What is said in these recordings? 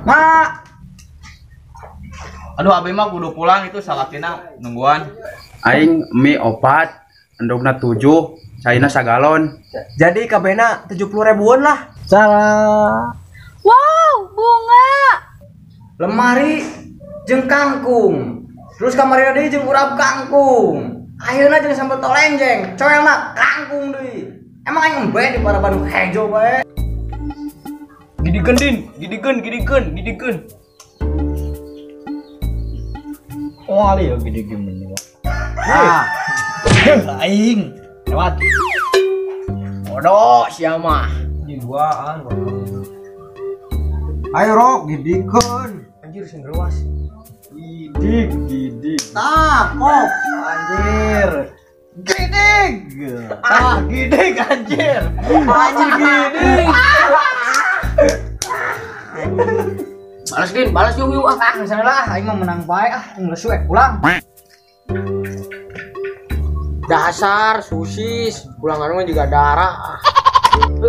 Mak. Aduh abi mah kudu pulang itu salakina nungguan. Aing mie 4, endogna 7, caina sagalon. Jadi kabehna 70 ribuan lah. Salah. Wow, bunga. Lemari jeung kangkung. Terus kamarina deui jeung urap kangkung. Ayeuna jeung sambel tolenjeng, coelna kangkung deui. Emang aing embe di para Bandung hejo bae. Gidigeun din, gidigeun, gidigeun, gidigeun. Oh ali ya gidigeun meni. Ah. Aing lewat. Bodoh sia mah. Di duaan. Ayo rok gidigeun. Anjir sing ruas. Gidig, gidig. Tah, kok anjir. Gidig. Ah, gidig anjir. Anjir gidig. Balas din, balas yuk yuk ah, misalnya lah aing mah menang bae ah, ngelesu pulang. Dasar susis, pulangan mah juga darah.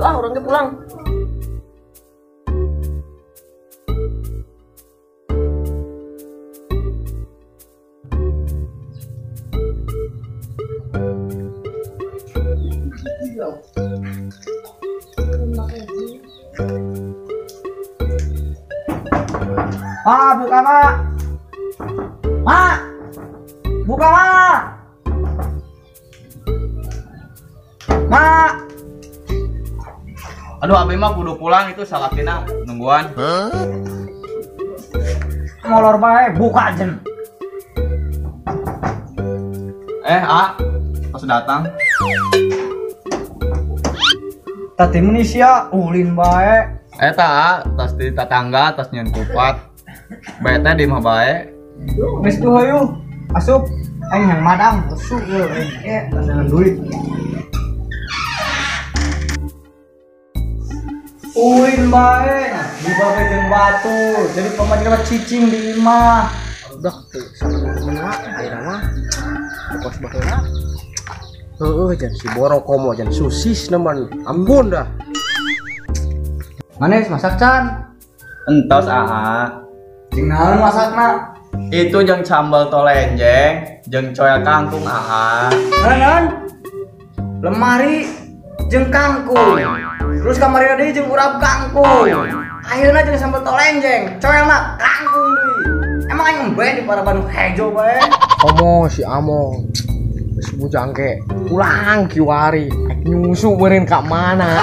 Ah, orang ge pulang. Ah, buka mak. Mak. Buka mak. Mak. Aduh abi mah kudu pulang itu salakina nungguan. Molor bae, buka jen. A, pas datang. Tadi manusia ulin bae. Eta A, tas di tetangga, tas nyeun kupat. Bete di mah bae. Geus tuh hayu. Asup. Aing yang madang, lesu euy aing ge tas duit. Ulin bae, dibabe jeung batu. Jadi pamajikan cicing di imah. Udah tuh sama temen ayeuna mah. Kos baheula. Heueuh jan si borok komo jan susis neman. Ampun dah. Manis masak can. Entos aa. Jeung naon masakna? Itu jeung sambal tolenjeng, jeung coel kangkung aa. Naon? Lemari jeung kangkung. Terus kamarina deui jeung urap kangkung. Ayeuna jeung sambal tolenjeng, coelna kangkung deui. Emang aing embe di para Bandung hejo bae. Komo si Among. Geus bujang ge pulang kiwari. Ek nyusu meureun ka mana?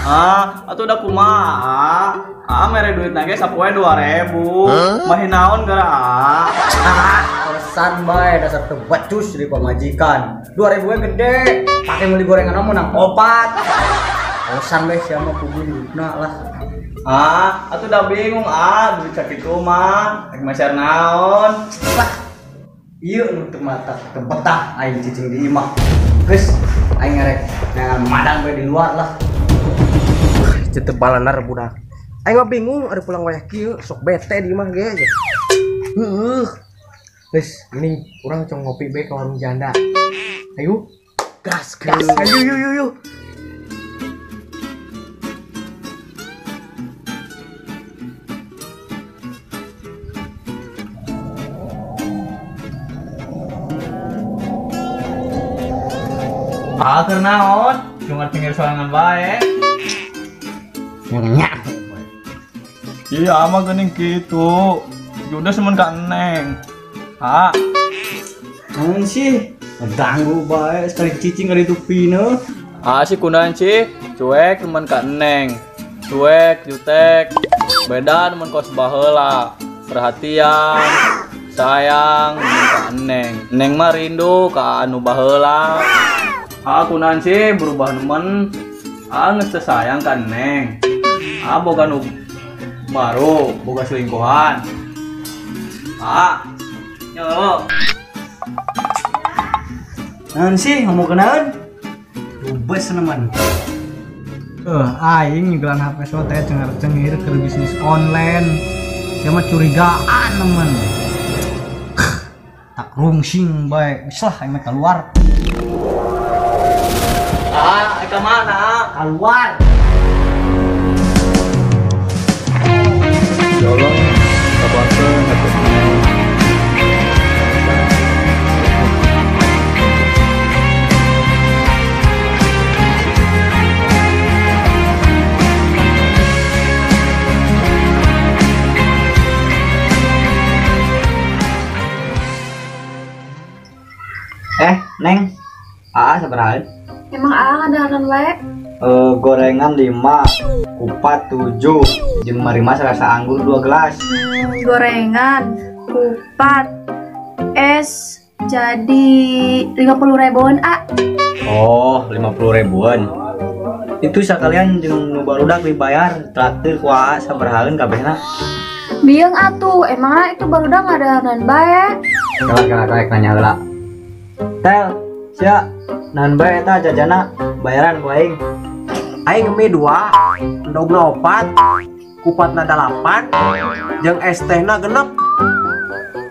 Ah, atuh udah kumaha? Ah, mere duit nage sapoe 2000. Mah naon gara ah? Ah, alasan bae dasar teu becus di pamajikan. 2000 we gede, pake meuli gorengan mah menang 4. Alasan bae sia mah kudu duitna lah. Ah, atuh udah bingung ah, duit sakitu mah rek meser naon? Lah. Ieu nu teu mata teu betah aing cicing di imah. Geus, aing ngerek neangan madang bae di luar lah. Tetep balanar budak. Aing mah bingung ari pulang wayah kieu sok bete di imah ge. Heueuh. Geus, ini urang cong ngopi bae ka warung janda. Ayo, gas gas. Ayo yuk yuk yuk. Ah, keur naon? Cuma tinggal sorangan bae. Nya. Iya, mah geuning kitu. Juda semen ka Neng. Ha. Naon sih? Ngeganggu bae sekali cicing kali itu pina. Ah, si kunaon sih? Cuek temen ka Neng. Cuek, jutek. Beda temen kos baheula. Perhatian, sayang temen ka Neng. Neng mah rindu ka anu baheula. Ah, kunaon sih berubah nemen. Ah, geus teu sayang ka Neng. Ah, boga nu baru, boga selingkuhan. Ah, nyolo. Naon sih ngomong kenaon? Rubes nemen. Aing nyegelan HP sote cengar-cengir keur bisnis online. Sia mah curigaan nemen. Tak rungsing bae. Geus lah aing mah keluar. Ah, ke mana? Keluar. Neng, AA sabaraha? Emang AA ngadaharan wae? Gorengan 5, kupat 7, jeung marima serasa anggur 2 gelas. Gorengan, kupat, es jadi 50 ribuan, A. Oh, 50 ribuan. Itu sekalian jeung nu barudak dibayar, traktir ku AA sabarahaeun kabehna. Bieng atuh, emangna itu barudak ngadaharan bae. Kelak nanya heula. Tel, sia, naon bae eta jajana, bayaran ku aing. Aing mie 2, endogna 4, kupatna 8, jeung es tehna 6.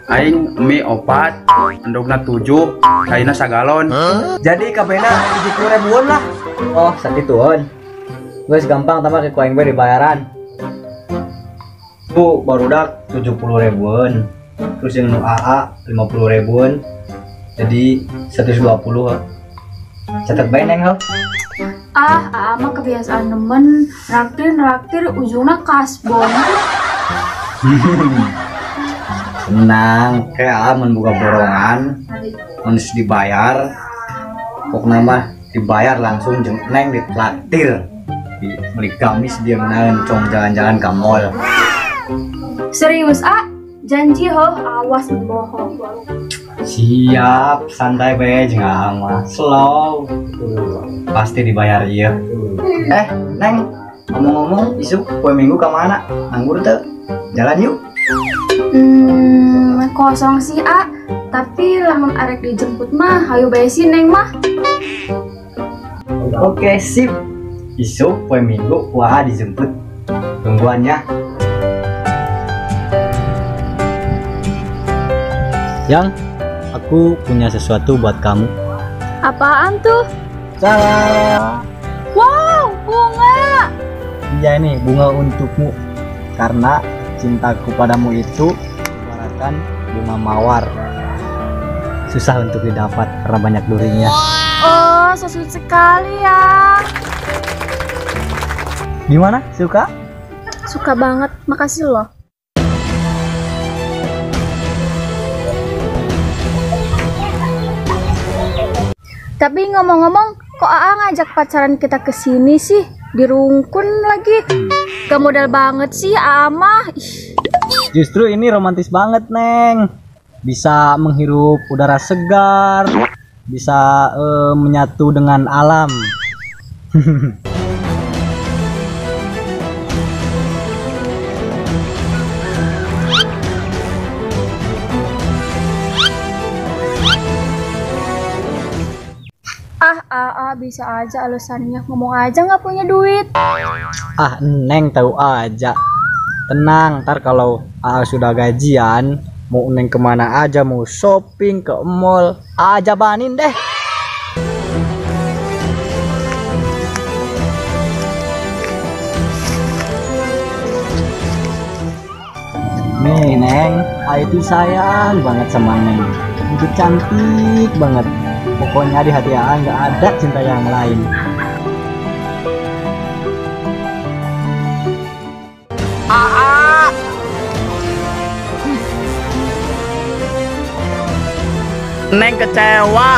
Aing mie 4, endogna 7, caina sagalon. Jadi kabehna 70 ribuan lah. Oh, sakitueun. Geus gampang tambah ke ku aing bae dibayaran. Tuh barudak 70 ribuan. Terus yang nu AA 50 ribuan. Jadi 120. Catet bae Neng heuh. Ah, AA mah kebiasaan nemen, raktir ujungnya kasbon. Tenang, kayak AA mun buka borongan, mun dibayar, pokoknya mah dibayar langsung jeung Neng ditraktir. Beli gamis dia menahan cong jalan-jalan ke mall. Serius, A? Janji ho, awas bohong. Siap, santai bae jeung AA mah. Slow. Pasti dibayar iya. Neng, ngomong-ngomong isuk poe Minggu ka mana? Nganggur teu? Jalan yuk. Kosong sih, A. Tapi lamun arek dijemput mah hayu bae sih Neng mah. Oke, sip. Isuk poe Minggu wah dijemput. Tungguan ya. Yang, aku punya sesuatu buat kamu. Apaan tuh? Salah. Wow, bunga. Iya ini bunga untukmu. Karena cintaku padamu itu ibaratkan bunga mawar. Susah untuk didapat karena banyak durinya. Oh, so sweet sekali ya. Gimana? Suka? Suka banget. Makasih loh. Tapi ngomong-ngomong, kok AA ngajak pacaran kita ke sini sih? Dirungkun lagi. Gak modal banget sih AA mah. Ih. Justru ini romantis banget, Neng. Bisa menghirup udara segar, bisa menyatu dengan alam. Ah, AA bisa aja alasannya, ngomong aja nggak punya duit. Ah, Neng tahu aja. Tenang, ntar kalau AA sudah gajian, mau Neng kemana aja, mau shopping ke mall, AA jabanin deh. Nih Neng, AA itu sayang banget sama Neng. Itu cantik banget. Pokoknya di hati AA nggak ada cinta yang lain. AA. Neng kecewa.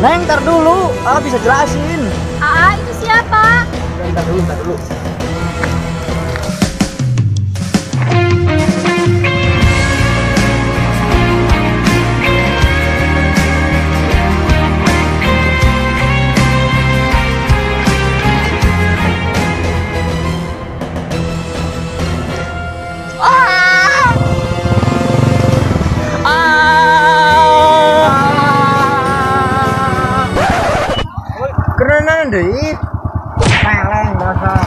Neng, ntar dulu, AA bisa jelasin. AA itu siapa? Ntar dulu, ntar dulu. Kerenan deh, peleng dasar.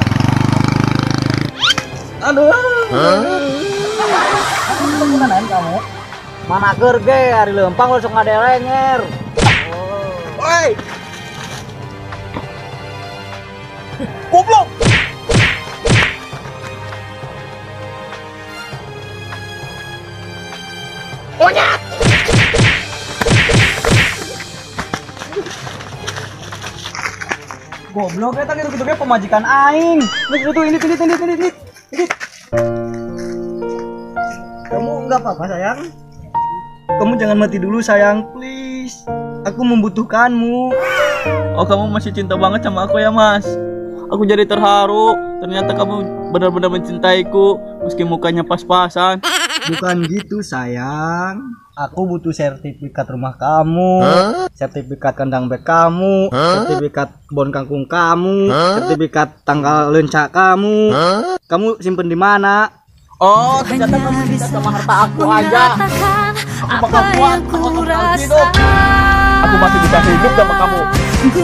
Aduh. Hah? Kamu? Mana gerge hari lempang langsung ngadelenger. Oi. Goblok. Monyet. Goblok eta gitu-gitu ge pemajikan aing. Geus itu ini. Kamu enggak apa-apa sayang? Kamu jangan mati dulu sayang, please. Aku membutuhkanmu. Oh, kamu masih cinta banget sama aku ya, Mas. Aku jadi terharu. Ternyata kamu benar-benar mencintaiku meski mukanya pas-pasan. Bukan gitu sayang. Aku butuh sertifikat rumah kamu, sertifikat kandang bebek kamu, sertifikat kebun kangkung kamu, sertifikat tangkal leunca kamu. Kamu simpen di mana? Oh, ternyata kamu cinta sama harta aku aja. Aku bakal kuat, aku bakal hidup. Aku masih bisa hidup sama kamu. Ku